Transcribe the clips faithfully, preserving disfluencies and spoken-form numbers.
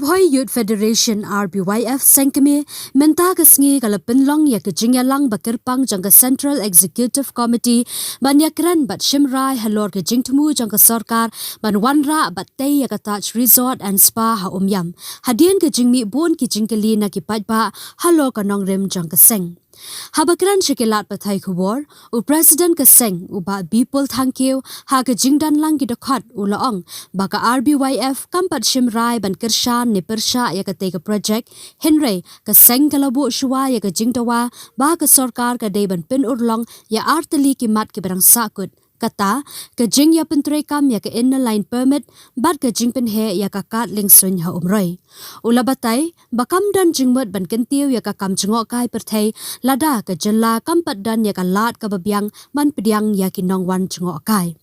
Bhoi Youth Federation, R B Y F, seng kmie, mynta ka sngi ka la pynlong ïa ka jingïalang ba kyrpang jong ka Central Executive Committee ban ïakren bad shimrai halor ka jingthmu jong ka sorkar ban wanrah bad tei ïa ka Taj Resort and Spa ha Umiam, hadien ka jingmih bun ki jingkylli na ki paidbah halor ka nongrim jong ka seng. Haba kren sha ki lad pathai khubor, u President ka seng, u Bah Bipul Thangkhiew, ha ka jingdon lang ki dkhot u la ong ba ka R B Y F kam pat shimrai ban kyrshan ne pyrshah ïa katei ka projek, hynrei ka seng ka la buh shuwa ïa ka jingdawa ba ka sorkar ka dei ban pynurlong ïa artylli ki mat kiba dang sahkut. Kata, ka jingïapyntreikam ïa ka Inner Line Permit bad ka jingpynheh ïa ka kad liengsuiñ ha Umroi. U la batai ba kam don jingmut ban kyntiew ïa ka kam jngohkai pyrthei lada ka jylla kam pat don ïa ka lad kaba biang ban pdiang ïa ki nongwan jngohkai.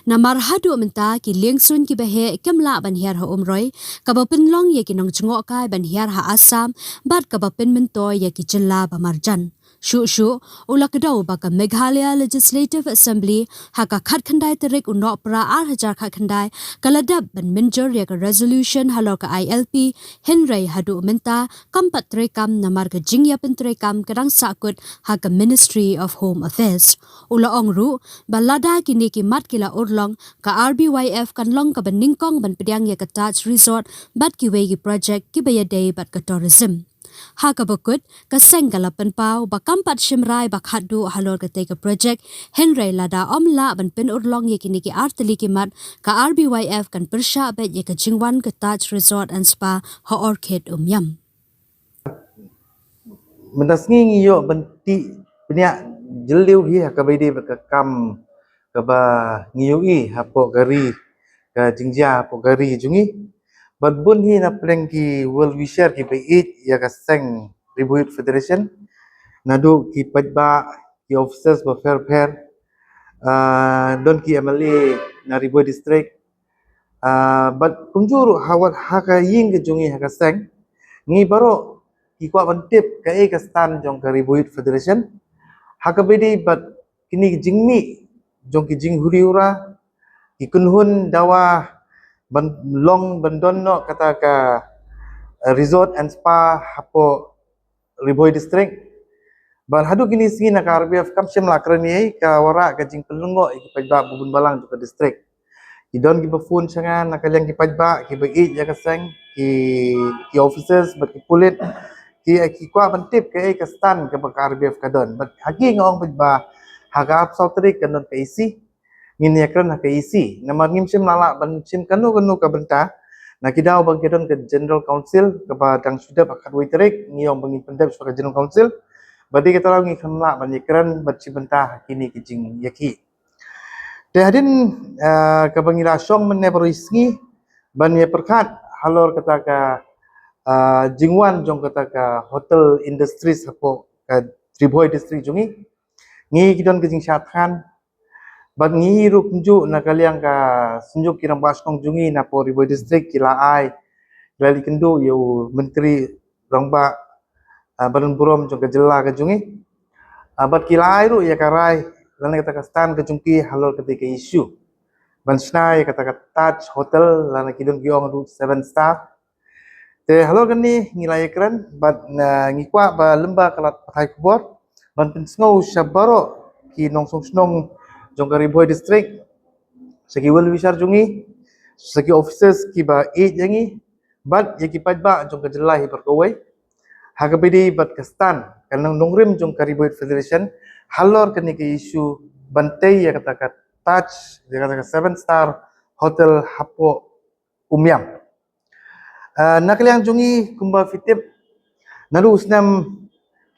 Namar haduh mynta ki liengsuiñ kiba heh kim lah ban hiar ha Umroi, kaba pynlong ïa ki nongjngohkai ban hiar ha Assam bad kaba pynmyntoi ïa ki jylla ba marjan. Shuh shuh, u la kdew ba ka Meghalaya Legislative Assembly ha ka khatkhyndai tarik u Nohprah ar hajar khatkhyndai ka la dep ban mynjur ïa ka resolution halor ka I L P, hynrei haduh mynta kam pat treikam namar ka jingïapyntreikam ka dang sahkut ha ka Ministry of Home Affairs. U la ong ruh ba lada kine ki mat ki la urlong, ka R B Y F kan long kaba nyngkong ban pdiang ïa ka Taj Resort bad kiwei ki projek kiba ïadei bad ka tourism. Ha kaba kut, ka seng ka la pynpaw ba kam pat shimrai ba khatduh halor katei ka projek, hynrei lada ym lah ban pynurlong ïa kine ki artylli ki mat, ka R B Y F kan pyrshah beit ïa ka jingwan ka Taj Resort and Spa ha Orchid Umiam. Mynta sngi ngi ïoh ban tih bniah jylliew hi ha kaba ïadei bad ka kam kaba ngi ïohi hapoh ka ri, ka jingjia hapoh ka ri jong ngi. Bad bun hi na pdeng ki well wisher kiba ïeit ïa ka seng Ri Bhoi Youth Federation, naduh ki paidbah, ki officers bapher bapher, ah, don ki M L A na Ri Bhoi District, ah, bad kumjuh ruh ha wat ha ka ïing ka jong ngi ha ka seng, ngi baroh ki kwah ban tip kaei ka stand jong ka Ri Bhoi Youth Federation ha kaba ïadei bad kine ki jingmih jong ki jinghuri hura, ki kynhun dawa ban long ban don noh kata ka, eh, resort and spa hapoh Ri Bhoi District. Bad haduh kine sngi na ka R B F kam shym la kren ei, ka wanrah ka jingpynlyngngoh ïa ki paidbah ba bun balang jong ka district. Ki don kiba phone sha nga na ka liang ki paidbah kiba ïeit ïa ka seng, ki, ki officers bad ki pulit, ki, ki kwah ban tip kaei ka stand kaba ka R B F ka don. Bad ha ki nga ong paidbah, ha ka arphew saw tarik kan don ka E C, ngin ïakren ha ka E C. Namar ngim shym la lah ban shim kano kano ka bynta na ki daw ba ki don ka General Council kaba dang shu dep ha ka khatwei tarik, ngi ong ba ngin pyndep shuwa ka General Council. Bad dei kata ruh ngi khlem lah ban ïakren bad shi bynta ha kine ki jingïakhih. Te hadien, ah, kaba ngi la shong mynne baroh sngi ban ïa pyrkhat halor kata ka, ah, jingwan jong kata ka hotel industries hapoh ka Ri Bhoi District jong ngi. Ngi ki don ka jingshad thngan bad ngi hi ruh kumjuh na ka liang ka Synjuk ki Rangbah Shnong jong ngi napoh Ri Bhoi District ki la ai, ki la leit kynduh ïa u Myntri Rangbah, ah, ba donburom jong ka jylla ka jong ngi. Ah, bad ki la ai ruh ïa ka rai lane kata ka stand ka jong ki halor kata ka issue ban shna ïa kata ka Taj Hotel lane ki don ki ong ruh seven star. Te halor kane ngi la ïakren bad, ah, ngi kwah ba lyngba ka lad pathai khubor ban pynsngew sha baroh ki nongshong shnong jong ka Ri Bhoi District, sha ki well wisher jong ngi, sha ki officers kiba ïeit ïa ngi, bad ïa ki paidbah jong ka jylla hi baroh kawei ha kaba ïadei bad ka stand ka nongrim jong ka Ri Bhoi Federation halor kane ka issue ban tei ïa kata ka Taj, ïa kata ka seven star hotel hapoh Umiam. Ah, na ka liang jong ngi kumba phi tip, naduh u snem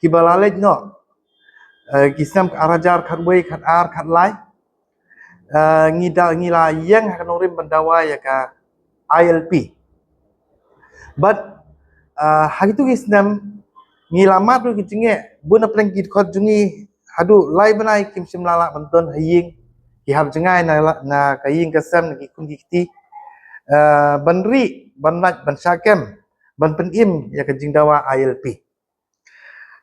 kiba la leit noh, ah, ki snem ar hajar khatwei, khatar, khatlai, ah, ngi da, ngi la ïeng ha ka nongrim ban dawa ïa ka I L P. Bad, ah, ha kitu ki snem ngi la mad ruh ki jingeh, bun na pdeng ki dkhot jong ngi haduh lai bnai kim shym la lah ban don ha ïing, ki hap jngai na la, na ka ïing ka sem, na ki khun ki kti, ah, ban rieh, ban lait, ban shah kem, ban pynim ïa ka jingdawa I L P.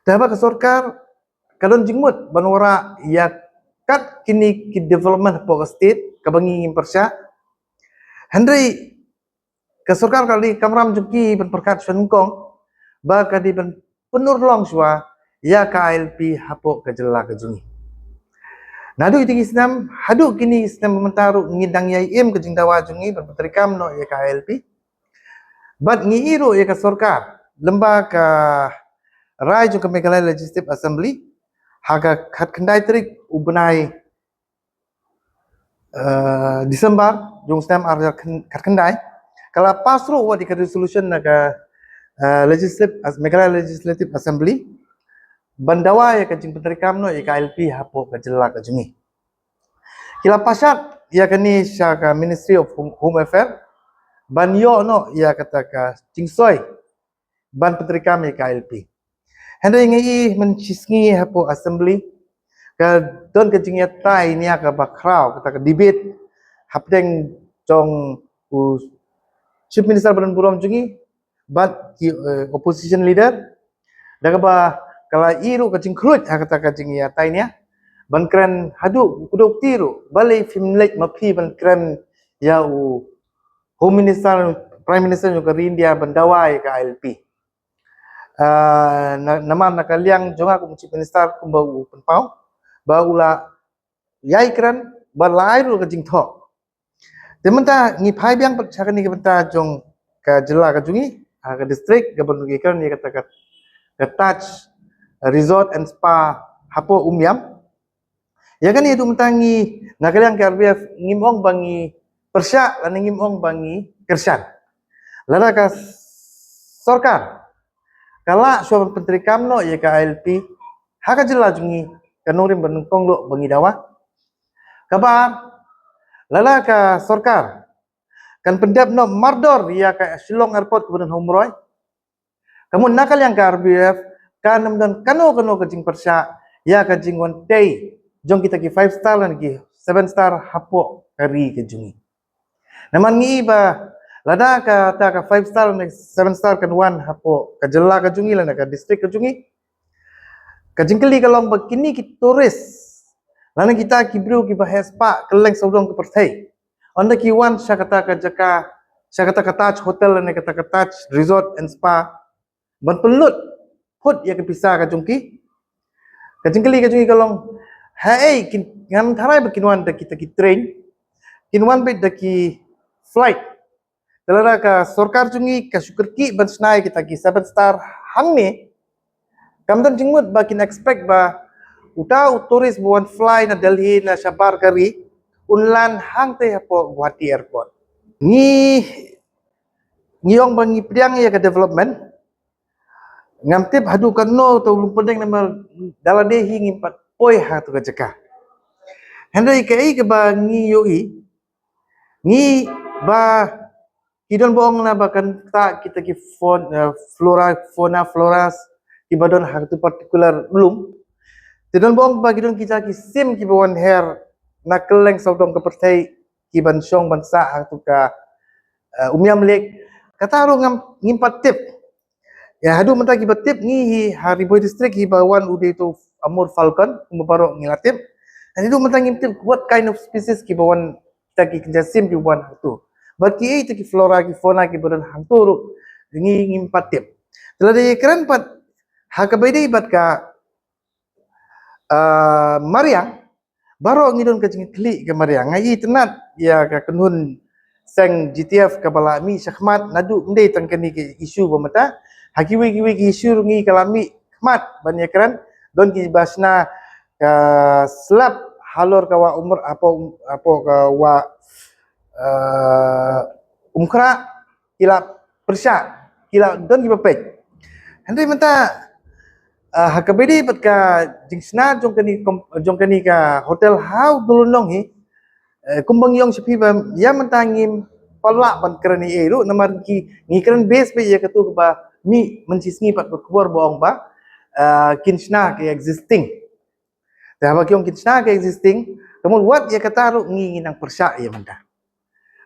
Te haba ka sorkar ka don jingmut ban wanrah ïa kat kine ki development hapoh ka state kaba ngi ngim pyrshah. Hynrei ka sorkar ka dei kamram jong ki ban pyrkhat shwa nyngkong ba ka dei ban pynurlong shwa ïa ka I L P hapoh ka jylla ka jong ngi. Naduh ïa ki snem haduh kine ki snem mynta ruh ngi dang ïai im ka jingdawa jong ngi ban pyntreikam noh ïa ka I L P. Bad ngi ïohi ruh ïa ka sorkar lyngba ka rai jong ka Meghalaya Legislative Assembly ha ka khatkhyndai tarik u bnai uh, December jong u snem ar hajar khyndai ka la pass ruh wat ïa ka resolution na ka uh, Legislative Meghalaya Legislative Assembly ban dawa ïa ka jingpyntreikam noh ïa ka I L P hapoh ka jylla ka jong ngi. Ki la pashat ïa kane sha ka Ministry of Home, Home Affairs ban ïoh noh ïa kata ka jingsoi ban pyntreikam ïa ka I L P. Hynrei ngi i mynshisngi hapoh assembly ka don ka jingïatai nia kaba khraw kata ka debate hapdeng jong u Chief Minister ba don burom jong ngi bad ki uh, opposition leader da kaba ka la i ruh ka jingkhluit ha kata ka jingïatai nia ban kren haduh kuduk ti ruh balei phim leit ma phi ban kren ïa u Home Minister, Prime Minister jong ka ri India ban dawa ïa ka I L P. Uh, namar na ka liang jong nga kum Chief Minister kumba u pynpaw ba u la ïai kren ba lai ruh ka jingthoh. Te mynta ngi phai biang pat sha kane ka bynta jong ka jylla ka jong ngi ha ka district ka ban ngi kren ïa kata ka Taj Resort and Spa hapoh Umiam. Ïa kane haduh mynta ngi na ka liang ka R B F ngim ong ba ngi pyrshah lane ngim ong ba ngi kyrshan. Lada ka sorkar ka lah shuwa ban pyntreikam noh ïa ka I L P ha ka jylla jong ngi ka nongrim ba nyngkong ruh ba ngi dawa. Kaba lada ka sorkar kan pyndep noh mardor ïa ka Shillong Airport kaba don ha Umroi. Ka mut na ka liang ka R B F kan ym don kano kano ka jingpyrshah ïa ka jingwan tei jong kita ki five star lane ki seven star hapoh ka ri ka jong ngi. Namar ngi ba lada kata ka five star lane seven star kan wan hapoh ka jylla ka jong ngi lane ka district ka jong ngi. Ka jingkylli ka long ba kine ki tourist lane kita ki briew kiba heh spah kylleng sawdong ka pyrthei. Ynda ki wan sha kata ka jaka sha kata ka Taj Hotel lane kata ka Taj Resort and Spa ban pynlut phut ïa ka pisa ka jong ki. Ka jingkylli ka jong ki ka long haei kin ngam tharai ba kin wan da kita ki train, kin wan beit da ki flight. Te lada ka sorkar jong ngi ka shu kyrkieh ban shna ïa kita ki seven star hangne kam don jingmut ba kin expect ba uta u tourist ba wan fly na Delhi na shabar ka ri un land hangtei hapoh Guwahati Airport. Ngi ngi ong ba ngi pdiang ïa ka development. Ngam tip haduh katno to lum pdeng namar da lade hi ngim pat poi ha tu ka jaka. Hynrei kaei kaba ngi ïohi ngi ba ki don ba ong na ba kan ta kita ki fon, uh, flora fauna floras kiba don ha tu particular lum. Te don ba ong ba ki don kita ki sim kiba wan her na kylleng sawdong ka pyrthei kiban shong ban sah ha tu ka uh, Umiam Lake. Kata ruh ngam ngim pat tip. Ïa haduh mynta kiba tip ngi hi ha Ri Bhoi District hi ba wan u dei tu Amur Falcon kumba baroh ngi la tip. Haduh mynta ngim tip what kind of species kiba wan kita ki kynja sim kiba wan hangtu. Bad kiei tu ki flora ki fauna kiba don hangtu ruh ngi ngim pat tip. Te lada ïa kren pat ha kaba ïadei bad ka uh, Mariang baroh ngi don ka jingkylli ka Mariang. Nga i tynnat ïa ka kynhun seng G T F kaba la mih shakhmat naduh ym dei tang kane ka issue ba mynta. Ha kiwei kiwei ki issue ruh ngi ka la mih khmat ban ïa kren don kiba shna ka slap halor ka wah Umroi hapoh hapoh ka wah uh, Umkhrah ki la pyrshah ki la don kiba peit. Hynrei mynta uh, ha kaba ïadei bad ka jingshna jong kane jong kane ka hotel ha u Dulun Nong hi. Uh, kumba ngi ong sha phi ba ïa mynta ngim pat lah ban kren ei ei ruh namar ngi ngi kren base ba ïa katu kaba mih mynshisngi pat ka khubor ba ong ba uh, kin shna ka existing. Te haba ki ong kin shna ka existing ka mut wat ïa kata ruh ngi ngi nang pyrshah ïa mynta.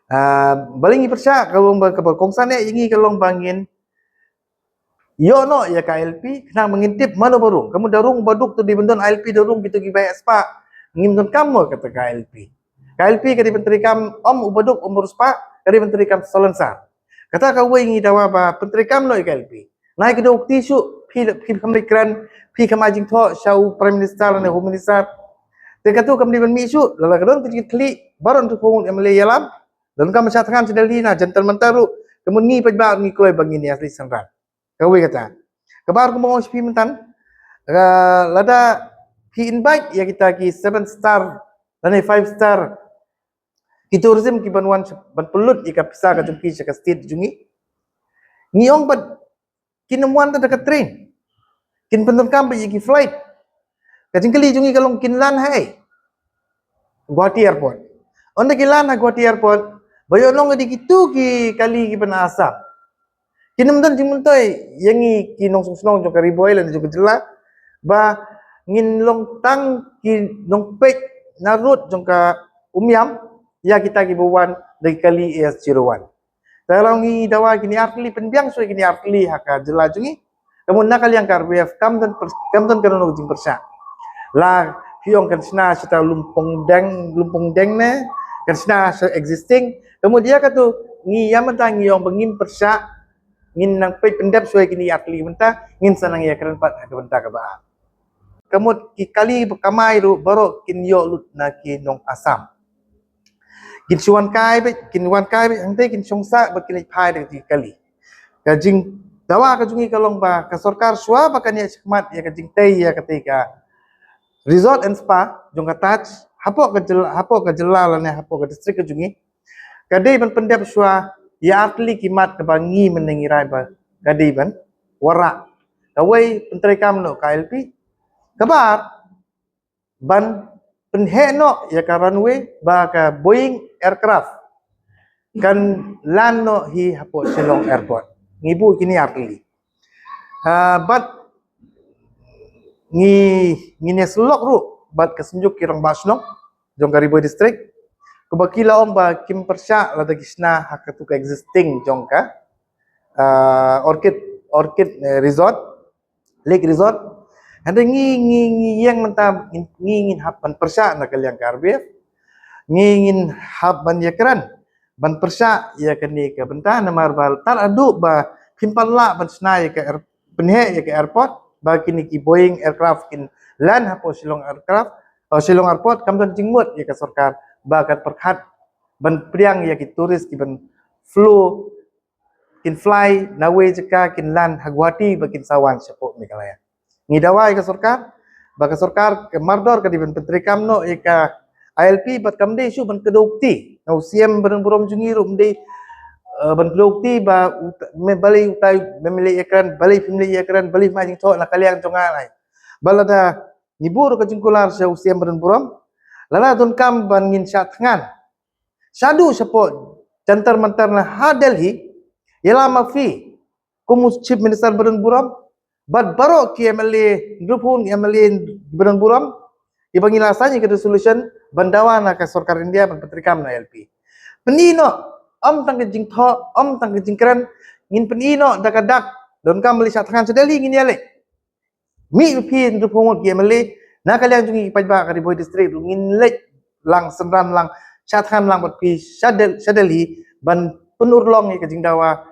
Uh, balei ngi pyrshah ka long ba kaba kongsan ïa ngi ka long ba ngin ïoh noh ïa ka I L P khnang ba ngin tip mano ba rung. Ka mut da rung u baduk tu dei ban don I L P, da rung kitu kiba heh spah ngim donkam mo kata ka I L P. Ka I L P ka dei ban treikam ym u baduk ym u riewspah, ka dei ban treikam salonsar. Kata kawei ngi dawa ba pyntreikam noh ïa ka I L P. Nai ka dok ti shu phi phi kam leit kren, phi kam ai jingthoh sha u Prime Minister ne Home Minister. Te katu kam dei ban mih shu, lada ka don ka jingthli baroh tu pung M L A ïalam. Don kam sha thngan sha Delhi na Jantar Mantar ruh, ka mut ngi paidbah ngi kloi ba ngin ïa leit synran. Kawei kata. Kaba ar kumba ong sha phi mynta, lada phi invite ïa kita ki seven star lane five star ki tourism ki ban wan ban pynlut ïa ka pisa ka jong ki sha ka state jong ngi. Ngi ong pat kin ym wan da ka train. Kin pyndonkam pat ïa ki flight. Ka jingkylli jong ngi ka long kin lan ha ei? Guwahati Airport. Ynda ki lan ha Guwahati Airport, ba ïoh long ïa kitu ki kali ki ban Assam. Kin ym don jingmyntoi ïa ngi ki nongshong shnong jong ka Ri Bhoi lane jong ka jylla ba ngin long tang ki nongpeit na rud jong ka Umiam ïa kita kiba wan da ki kali A S zero one. Te la ngi dawa kine artylli, pynbiang shuwa kine artylli ha ka jylla jong ngi. Ka mut na ka liang ka R B F kam don kam don kano kano ka jingpyrshah. La phi ong kan shna shata Lumpong Deng, Lumpong Deng ne kan shna sha existing. Ka mut ïa katu ngi ïa mynta ngi ong ba ngim pyrshah, ngin nang peit pyndep shuwa kine artylli mynta, ngin sa nang ïa kren pat ha ka bynta kaba ar. Ka mut ki kali ba kamai ruh baroh kin ïoh lut na ki nong Assam. Kin shu wan kai beit, kin wan kai beit hangtei, kin shong sah bad kin leit phai da ki kali. Ka jingdawa ka jong ngi ka long ba ka sorkar shuwa ba kan ïa shikmat ïa ka jingtei ïa katei ka resort and spa jong ka Taj hapoh ka jylla, hapoh ka jylla lane hapoh ka district ka jong ngi. Ka dei ban pyndep shuwa ïa artylli ki mat kaba ngi mynne ngi rai ba ka dei ban wanrah. Kawei, pyntreikam noh ka I L P. Kaba ar, ban pynheh noh ïa ka runway ba ka Boeing aircraft kan land noh hi hapoh Shillong Airport. Ngi buh kine artylli. Ah, bad ngi, ngin ïasyllok ruh bad ka Synjuk ki Rangbah Shnong jong ka Ri Bhoi District, kaba ki la ong ba kim pyrshah lada ki shna ha katu ka existing jong ka, ah, Orchid, Orchid, eh, Resort, Lake Resort. Hynrei ngi, ngi, ngi ïeng mynta, ngi, ngi ngin hap ban pyrshah na ka liang ka R B F. Ngi ngin hap ban ïakren ban pyrshah ïa kane ka bynta namar ba tad haduh ba phim pat lah ban shna ïa ka air-, pynheh ïa ka airport ba kine ki Boeing aircraft kin land hapoh Shillong aircraft, oh, Shillong Airport, kam don jingmut ïa ka sorkar ba kan pyrkhat ban pdiang ïa ki tourist ki ban flew, kin fly na wei jaka, kin land ha Guwahati ba kin sa wan shapoh Meghalaya. Ngi dawa ïa ka sorkar ba ka sorkar ka mardor ka dei ban pyntreikam noh ïa ka I L P bad kam dei shuh ban kdew kti. Na u C M ba don burom jong ngi ruh ym dei, eh, ban kdew kti ba uta-, me balei utai mem leh ïakren, balei phim leh ïakren, balei phim ai jingthoh na ka liang jong nga. Ba lada ngi buh ruh ka jingkular sha u C M ba don burom, lada donkam ban ngin shah thngan shaduh shapoh Jantar Mantar na ha Delhi, ïalam ma phi kum u Chief Minister ba don burom bad baroh ki M L A, hynriewphew M L A ba don burom, kiba ngi la sign ïa ka resolution ban dawa na ka sorkar India ban pyntreikam na I L P. Pyni noh, ym tang ka jingthoh, ym tang ka jingkren, ngin pyni noh da ka dak, donkam ban leit shah thngan sha Delhi ngin ïaleit. Mih phi hynriewphew ngut ki M L A na ka liang jong ngi paidbah ka Ri Bhoi District ruh ngin leit lang, synran lang, shah thngan lang bad phi sha Del-, sha Delhi ban pynurlong ïa ka jingdawa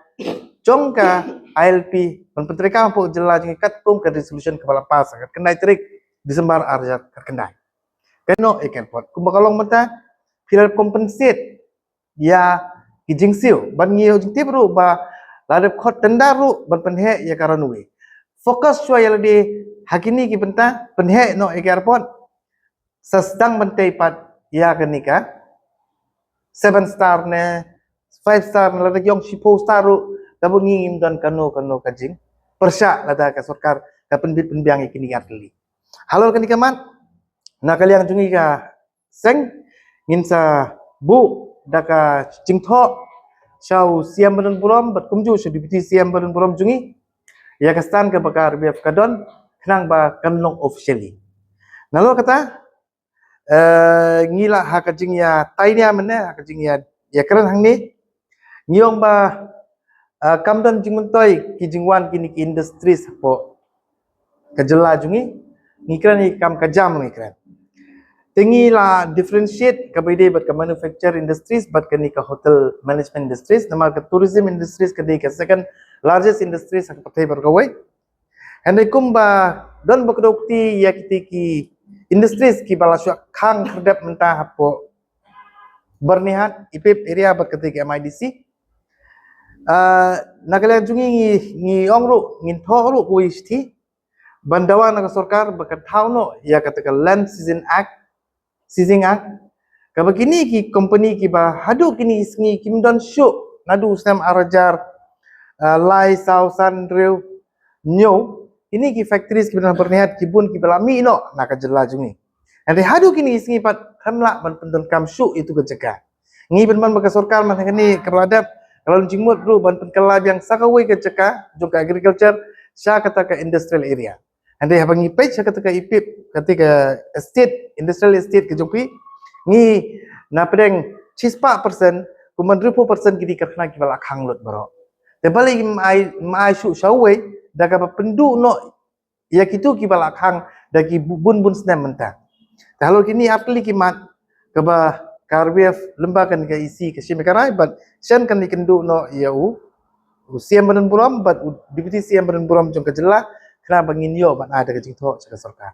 jong ka I L P ban pyntreikam hapoh jylla jong ngi katkum ka resolution kaba la pass ha ka khyndai tarik December ar hajar khyndai. Kano ïa ka airport kumba ka long mynta, phi la compensate ïa ki jingsiew. Ban ngi ïoh jingtip ruh ba la dep khot tender ruh ban pynheh ïa ka runway. Focus shuwa ïa lade ha kine ki bynta, pynheh noh ïa ka airport. Sa sdang ban tei pat ïa kane ka seven star ne five star ne lada ki ong shiphew star ruh, kaba ngi ngim don kano kano ka jingpyrshah lada ka sorkar ka pynbit pynbiang ïa kine ki artylli. Halor kane ka mat, na ka liang jong ngi ka seng, ngin sa buh da ka jingthoh sha u C M ba don burom bad kumjuh sha Deputy C M ba don burom jong ngi ïa ka stand kaba ka R B F ka don, khnang ba kan long officially. Nalor kata, eh, ngi la ha ka jingïatai nia mynne, ha ka jingïa, ïakren hangne, ngi ong ba, eh, kam don jingmyntoi ki jingwan kine ki industries hapoh ka jylla jong ngi, ngi kren ïa kam ka jam ngi kren. Te ngi la differentiate kaba ïadei bad ka manufacture industries bad kane ka hotel management industries, namar ka tourism industries ka dei ka second largest industries ha ka pyrthei baroh kawei. Hynrei kumba don ba kdew kti ïa kiti ki industries kiba la shu khang khyrdep mynta hapoh Byrnihat, Ipip area bad kata ki M I D C. Ah, na ka liang jong ngi ngi ong ruh, ngin thoh ruh kawei shithi ban dawa na ka sorkar ba kan thaw noh ïa kata ka Land Seizing Act, Seizing Act. Kaba kine ki company kiba haduh kine ki sngi kim don shuh naduh u snem ar hajar, ah, lai saw san hynriew hynñiew, kine ki factories kiba don ha Byrnihat ki bun kiba la mih noh na ka jylla jong ngi. Hynrei haduh kine ki sngi pat khlem lah ban pyndonkam shuh ïa itu ka jaka. Ngi pynban ba ka sorkar mynta kane kaba la dep ka la long jingmut ruh ban pynkylla biang sa kawei ka jaka jong ka agriculture sha kata ka industrial area. Hynrei haba ngi peit sha kata ka Ipip, kata ka estate, industrial estate ka jong phi, ngi na pdeng shispah percent kumban hynriewphew percent ki dei karkhana kiba la khang lut baroh. Te balei ngim ai, ngim ai shuh sha uwei da kaba pynduh noh ïa kitu kiba la khang da ki bu-, bun bun snem mynta. Te halor kine ar tylli ki mat kaba ka R B F lyngba kane ka E C ka shim ïa ka rai bad shen kan ïakynduh noh ïa u, u C M badonburom bad u Deputy C M badonburom jong ka jylla khnang ba ngin ïoh ban ai da ka jingthoh sha ka sorkar.